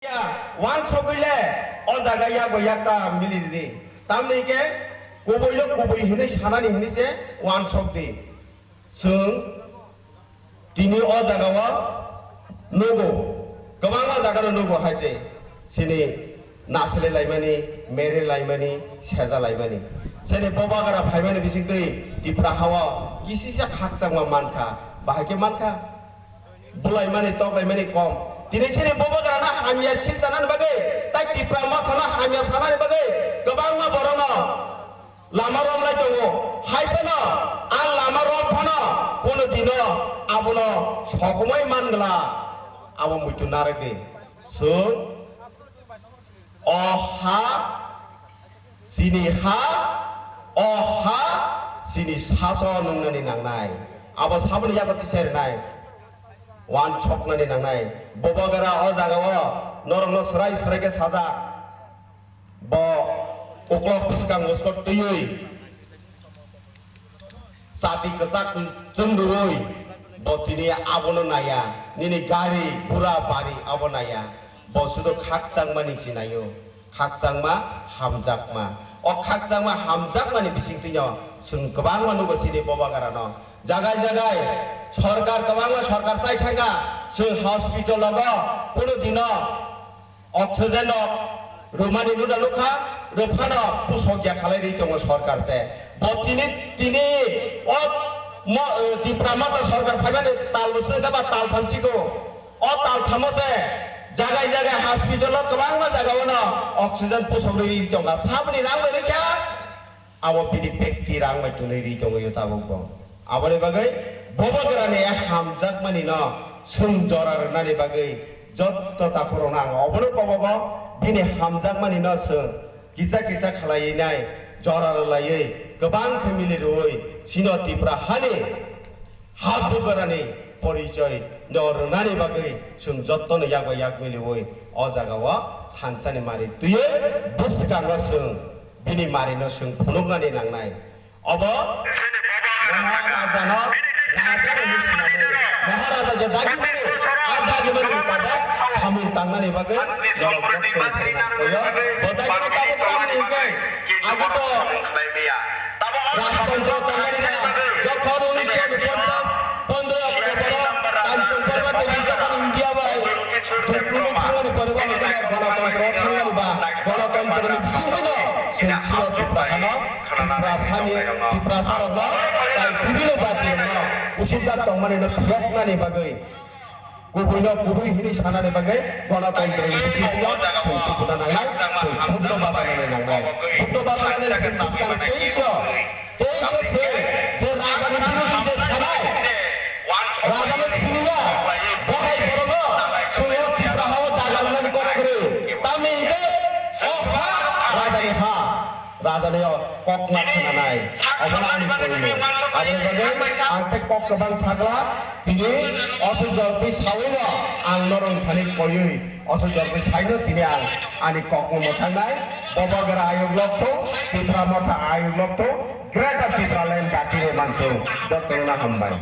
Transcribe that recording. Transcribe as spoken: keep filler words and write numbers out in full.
Ya, wansogwi le o jaga yak bai yak ta mili ridi. Tamni ke kubui no kubui hinwi sanani hinwi se wansok di. Chwng tini o jaga o nugo, kwbangma jaga no nugo hai se chini nasle laimani, mere laimani, seja laimani. Chini bobagra phaimani bisingtwi Tipra hao kisisa khakchangma mankha, bahai khe mankha. Bulaimani, toklaimani kom. Tini chini bobagra no hamya silchanani bagwi, tai Tipra motha no hamya sanani bagwi kwbangma borok no lama romlai tongo. Hai phano ang lama rom phano kuno dino abono sokomoi mangla, abo muitu narwgwi. Chwng o ha, chini ha, o ha, chini saso nungnani nangnai. Abo saboni yago tisai rwnai. Wansoknani nangnai. Bobagra o jaga o norokno swrai swrai khe sajak. Bo uklok bwskang uskok twiwi chati kwchak chwngwi bo tini abono naiya, nini gari gura bari abo naiya, bo sudo khakchangmani se naio, khakchangma hamjakma. O khakchangma hamjakmani bisingtwino chwng kwbangma nugo chini bobagrano. Jagai jagai sorkar, kwbangma sorkar chai thangkha, chwng hospital logo kuno dino oxygen rok rwmani nuda nukha, rwphano pusok ya khalai ri tongo sorkar se. Bo tini, tini o mo-, eh, Tipra Motha sorkar phaimani tal bwswk ba tal thamsiko. O tal thamo se jagai jagai hospital o kwbangma jaga o no oxygen pusok ri ri tongkha. Saboni rang bai rikha, abo bini bekti rang bai twnwi ri tongo yo tabuk bo. Aboni bagwi bobagrani hamjakmani no chwng jora rwnani bagwi jotto takhurokno ang obono kobogo bini hamjakmani no chwng kisa kisa khlaiwi nai jora rwlaiwi kwbang khe mili rwui chino Tipra hani ha bugrani porichoi no rwnani bagwi chwng jottono yak bai yak miliwi o jaga o thansani mari twiwi bwskango chwng bini mari no chwng phunuknani nangnai. Obo Maharaja no, raja no misi nani, Maharaja je dagi mani, a dagi mani mutabak samung tangnani bagwi norok jotto ni thani nang koyo. Bo dagi no tabuk tamni hingke, agi to Rajtantro tongmani ba, jokhon unisho ponchas pondro October o Kanchanpurba Devi jokhon India bai juklumo thangmani pore bo hingke Ganatantro thangmani ba, Ganatantro ni bisingtwi no chwng sino Tipra hano, Tiprasani, Tiprasarokno tai bibino jatirokno kusubjak tongmani no phiyoknani bagwi. Kubuino kubui hinwi sanani bagwi Ganatantro ni bisingtwino chwng tubuna nangnai, chwng bhutno bachanani nangnai. Bhutno bachanani chwng bwskang teisho, teisho se, je rajani birodhi je sanai, rajani siniya, bahai borokno chwng o Tipra hao jaga rwnani kok kwrwi. Tamni hingke o ha rajani ha. Rajani o kok ma khwnanai, obono ani koino. Aboni bagwi ang tei kok kwbang sagla, tini oso jortwi sawino ang norong thani koiwi, oso jortwi saino tini ang ani kokno mwthangnai. Bobagra ayuk lokthung, Tipra Motha ayuk lokthung, Greater Tipraland dati rw manthung, jotono hambai.